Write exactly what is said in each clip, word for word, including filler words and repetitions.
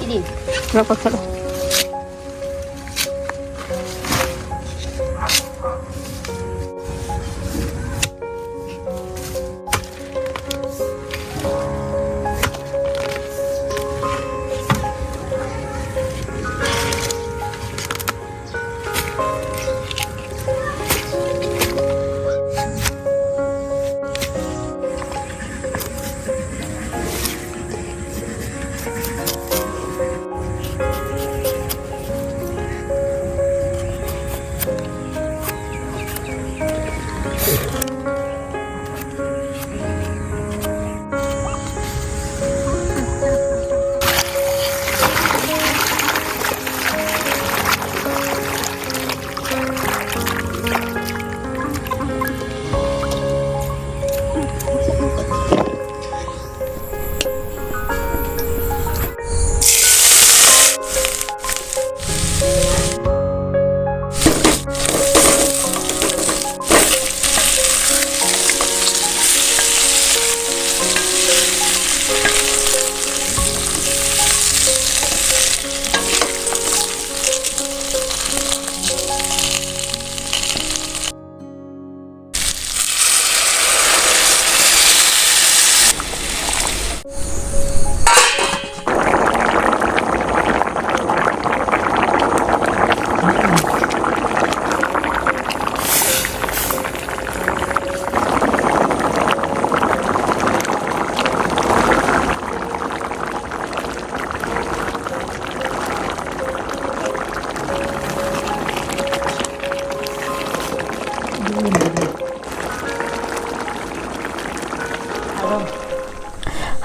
ꯄꯨꯂꯞ ꯀꯛꯊꯠꯂꯣ꯫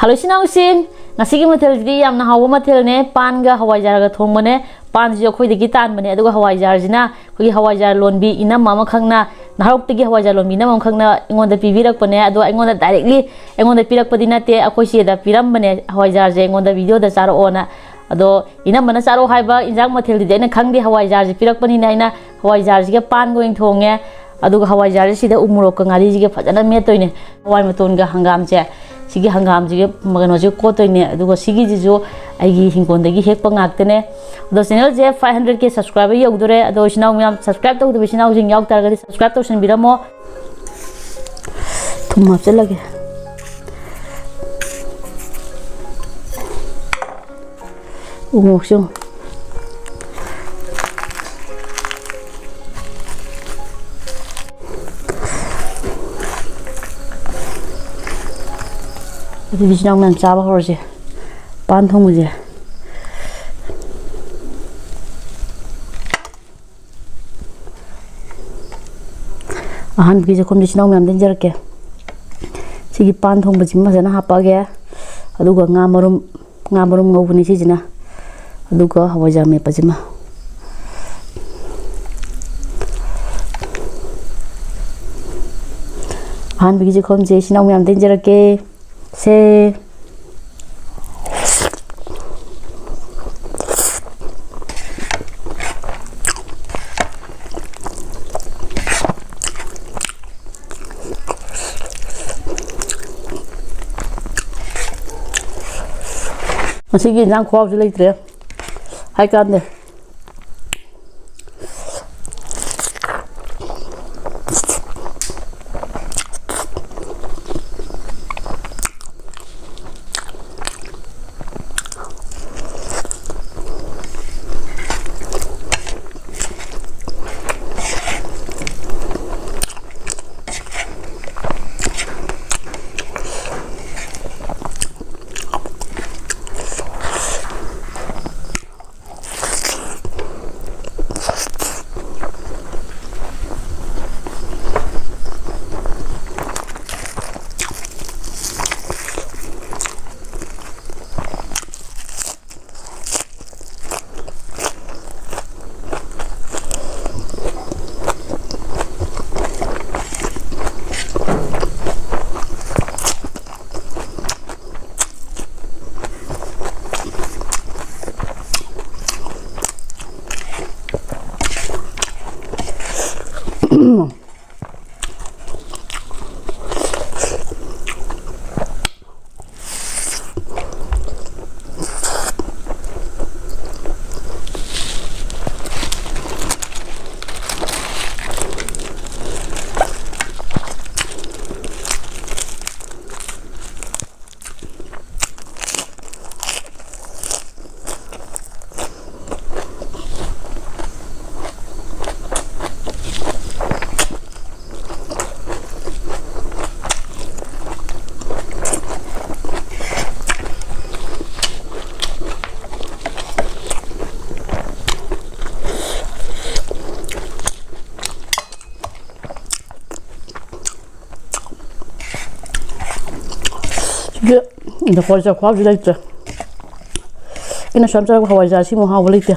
ꯍꯜꯂꯣ, ꯏꯆꯤꯟ ꯏꯅꯥꯎꯁꯤꯡ, ꯉꯁꯤꯒꯤ ꯃꯊꯦꯜꯁꯤꯗꯤ ꯌꯥꯝꯅ ꯍꯥꯎꯕ ꯃꯊꯦꯜꯅꯦ꯫ ꯄꯥꯟꯒ ꯍꯋꯥꯏꯖꯥꯔꯒ ꯊꯣꯡꯕꯅꯦ꯫ ꯄꯥꯟꯁꯤꯁꯨ ꯑꯩꯈꯣꯏꯗꯒꯤ ꯇꯥꯟꯕꯅꯦ, ꯑꯗꯨꯒ ꯍꯋꯥꯏꯖꯥꯔꯁꯤꯅ ꯑꯩꯈꯣꯏꯒꯤ ꯍꯋꯥꯏꯖꯥꯔ ꯂꯣꯟꯕꯤ ꯏꯅꯝꯃ ꯑꯃꯈꯛꯅ, ꯅꯍꯥꯔꯣꯛꯇꯒꯤ ꯍꯋꯥꯏꯖꯥꯔ ꯂꯣꯟꯕꯤ ꯏꯅꯝꯃ ꯑꯃꯈꯛꯅ ꯑꯩꯉꯣꯟꯗ ꯄꯤꯕꯤꯔꯛꯄꯅꯦ꯫ ꯑꯗꯣ ꯑꯩꯉꯣꯟꯗ directly ꯑꯩꯉꯣꯟꯗ ꯄꯤꯔꯛꯄꯗꯤ ꯅꯠꯇꯦ, ꯑꯩꯈꯣꯏ ꯆꯦꯗ ꯄꯤꯔꯝꯕꯅꯦ ꯍꯋꯥꯏꯖꯥꯔꯁꯦ ꯑꯩꯉꯣꯟꯗ videoꯗ ꯆꯥꯔꯛꯑꯣꯅ꯫ ꯑꯗꯣ ꯏꯅꯝꯃꯅ ꯆꯥꯔꯛꯑꯣ ꯍꯥꯏꯕ ꯏꯟꯖꯥꯡ ꯃꯊꯦꯜꯗꯨꯗꯤ ꯑꯩꯅ ꯈꯪꯗꯦ, ꯍꯋꯥꯏꯖꯥꯔꯁꯦ ꯄꯤꯔꯛꯄꯅꯤꯅ ꯑꯩꯅ ꯍꯋꯥꯏꯖꯥꯔꯁꯤꯒ ꯄꯥꯟꯒ ꯑꯣꯏꯅ ꯊꯣꯡꯉꯦ꯫ ꯑꯗꯨꯒ ꯍꯋꯥꯏꯖꯥꯔꯁꯦ ꯁꯤꯗ ꯎ ꯃꯣꯔꯣꯛꯀ ꯉꯥꯔꯤꯁꯤꯒ ꯐꯖꯅ ꯃꯦꯠꯇꯣꯏꯅꯦ꯫ ꯍꯋꯥꯏ ꯃꯇꯣꯟꯒ ꯍꯪꯒꯥꯝꯁꯦ ꯁꯤꯒꯤ ꯍꯪꯒꯥꯝꯁꯤꯒꯤ ꯀꯩꯅꯣꯁꯦ ꯀꯣꯠꯇꯣꯏꯅꯦ꯫ ꯑꯗꯨꯒ ꯁꯤꯒꯤꯁꯤꯁꯨ ꯑꯩꯒꯤ ꯍꯤꯡꯒꯣꯜꯗꯒꯤ ꯍꯦꯛꯄ ꯉꯥꯛꯇꯅꯦ꯫ ꯑꯗꯣ channel ꯁꯦ five hundred K subscriber ꯌꯧꯗꯣꯔꯦ꯫ ꯑꯗꯣ ꯏꯆꯤꯟ ꯏꯅꯥꯎ ꯃꯌꯥꯝ, subscribe ꯇꯧꯗꯕ ꯏꯆꯤꯟ ꯏꯅꯥꯎꯁꯤꯡ ꯌꯥꯎ ꯇꯥꯔꯒꯗꯤ subscribe ꯇꯧꯁꯟꯕꯤꯔꯝꯃꯣ꯫ ꯊꯨꯝ ꯍꯥꯞꯆꯜꯂꯒꯦ꯫ ꯎ ꯃꯣꯔꯣꯛꯁꯦ ꯌꯦꯡꯉꯨ꯫ ꯑꯗꯨꯗꯤ ꯏꯆꯤꯟ ꯏꯅꯥꯎ ꯃꯌꯥꯝ ꯆꯥꯕ ꯍꯧꯔꯁꯦ꯫ ꯄꯥꯟ ꯊꯣꯡꯕꯁꯦ꯫ ꯑꯍꯥꯟꯕꯒꯤ ꯆꯥꯛꯈꯨꯝꯁꯦ ꯏꯆꯤꯟ ꯏꯅꯥꯎ ꯃꯌꯥꯝꯗ ꯏꯟꯖꯔꯛꯀꯦ꯫ ꯁꯤꯒꯤ ꯄꯥꯟ ꯊꯣꯡꯕꯁꯤꯃ ꯐꯖꯅ ꯍꯥꯞꯄꯛꯑꯒꯦ꯫ ꯑꯗꯨꯒ ꯉꯥ ꯃꯔꯨꯝ, ꯉꯥ ꯃꯔꯨꯝ ꯉꯧꯕꯅꯤ ꯁꯤꯁꯤꯅ꯫ ꯑꯗꯨꯒ ꯍꯋꯥꯏꯖꯥꯔ ꯃꯦꯠꯄꯁꯤꯃ꯫ ꯑꯍꯥꯟꯕꯒꯤ ꯆꯥꯛꯈꯨꯝꯁꯦ ꯏꯆꯤꯟ ꯏꯅꯥꯎ ꯃꯌꯥꯝꯗ ꯏꯟꯖꯔꯛꯀꯦ꯫ ꯁꯦ꯫ ꯉꯁꯤꯒꯤ ꯏꯟꯖꯥꯡ ꯈꯨꯍꯥꯎꯁꯤ ꯂꯩꯇ꯭ꯔꯦ ꯍꯥꯏꯀꯥꯟꯗꯦ꯫ ꯑꯗꯣ ꯍꯋꯥꯏꯖꯥꯔ ꯈꯨꯍꯥꯎꯁꯤ ꯂꯩꯇ꯭ꯔꯦ꯫ ꯑꯩꯅ ꯁꯨꯃꯥꯏꯅ ꯆꯥꯔꯛꯄ ꯍꯋꯥꯏꯖꯥꯔꯁꯤꯃꯨꯛ ꯍꯥꯎꯕ ꯂꯩꯇꯦ꯫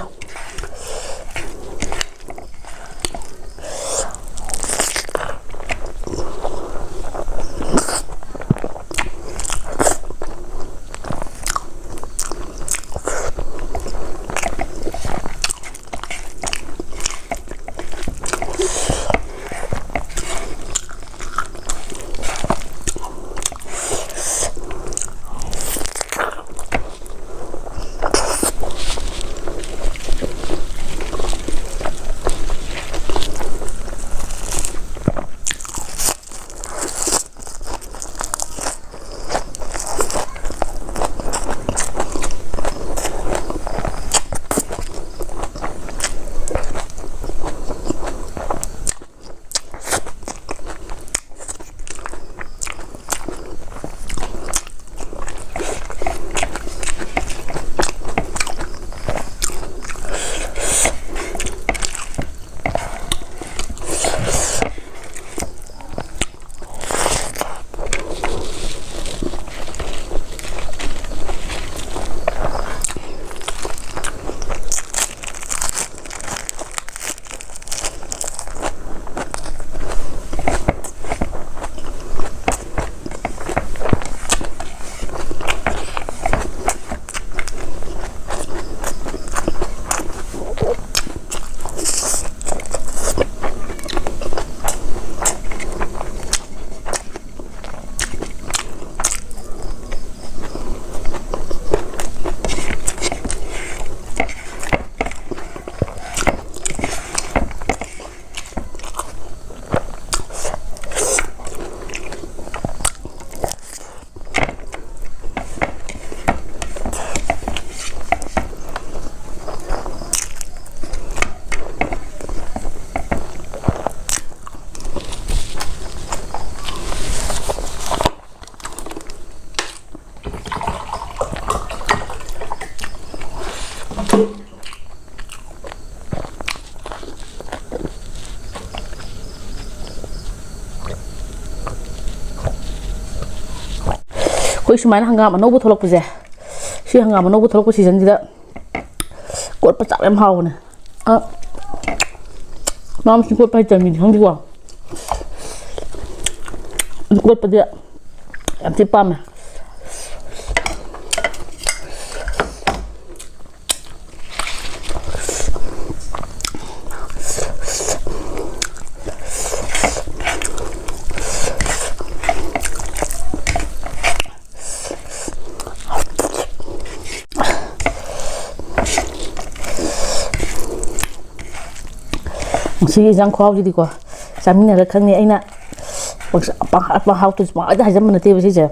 ꯑꯩꯈꯣꯏ ꯁꯨꯃꯥꯏꯅ ꯍꯪꯒꯥꯝ ꯑꯅꯧꯕ ꯊꯣꯛꯂꯛꯄꯁꯦ, ꯁꯤ ꯍꯪꯒꯥꯝ ꯑꯅꯧꯕ ꯊꯣꯛꯂꯛꯄ ꯁꯤꯖꯟꯁꯤꯗ ꯀꯣꯠꯄ ꯆꯥꯕ ꯌꯥꯝ ꯍꯥꯎꯕꯅꯦ꯫ ꯑ, ꯃꯅꯥ ꯃꯁꯤꯡ ꯀꯣꯠꯄ ꯍꯩꯇꯕ ꯃꯤꯗꯤ ꯈꯪꯗꯦꯀꯣ꯫ ꯑꯗꯨ ꯀꯣꯠꯄꯗꯤ ꯌꯥꯝ ꯊꯤ ꯄꯥꯝꯃꯦ꯫ ꯉꯁꯤꯒꯤ ꯏꯟꯖꯥꯡ ꯈꯨꯍꯥꯎꯁꯤꯗꯤꯀꯣ, ꯆꯥꯃꯤꯟꯅꯔ ꯈꯪꯅꯤ꯫ ꯑꯩꯅ ꯄꯪꯁ-, ꯄꯪꯍꯥ-, ꯄꯪꯍꯥꯎꯇꯁꯨ ꯄꯪꯍꯥꯏꯗ ꯍꯥꯏꯖꯟꯕ ꯅꯠꯇꯦꯕ ꯁꯤꯁꯦ꯫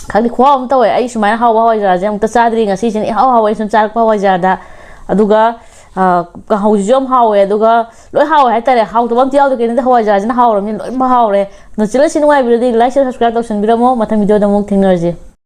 ꯈꯪꯗꯦ, ꯈꯨꯍꯥꯎ ꯑꯃ ꯇꯧꯋꯦ꯫ ꯑꯩ ꯁꯨꯃꯥꯏꯅ ꯍꯥꯎꯕ ꯍꯋꯥꯏꯖꯥꯔꯁꯦ ꯑꯃꯨꯛꯇ ꯆꯥꯗ꯭ꯔꯤ꯫ ꯉꯁꯤꯁꯤꯅ ꯏꯍꯥꯎ ꯍꯥꯎꯋꯦ ꯑꯩ ꯁꯨꯝ ꯆꯥꯔꯛꯄ ꯍꯋꯥꯏꯖꯥꯔꯗ꯫ ꯑꯗꯨꯒ ꯑ, ꯀꯥꯡꯍꯧꯁꯤꯁꯨ ꯌꯥꯝ ꯍꯥꯎꯋꯦ꯫ ꯑꯗꯨꯒ ꯂꯣꯏ ꯍꯥꯎꯋꯦ ꯍꯥꯏꯇꯥꯔꯦ꯫ ꯍꯥꯎꯇꯕ ꯑꯝꯇ ꯌꯥꯎꯗꯦ꯫ ꯀꯩꯅꯣꯗꯤ ꯍꯋꯥꯏꯖꯥꯔꯁꯤꯅ ꯍꯥꯎꯔꯕꯅꯤꯅ ꯂꯣꯏꯅꯃꯛ ꯍꯥꯎꯔꯦ꯫ ꯑꯗꯣ channel ꯁꯤ ꯅꯨꯡꯉꯥꯏꯕꯤꯔꯗꯤ like, share, subscribe ꯇꯧꯁꯟꯕꯤꯔꯝꯃꯣ꯫ ꯃꯊꯪ video ꯗ ꯑꯃꯨꯛ ꯊꯦꯡꯅꯔꯁꯤ꯫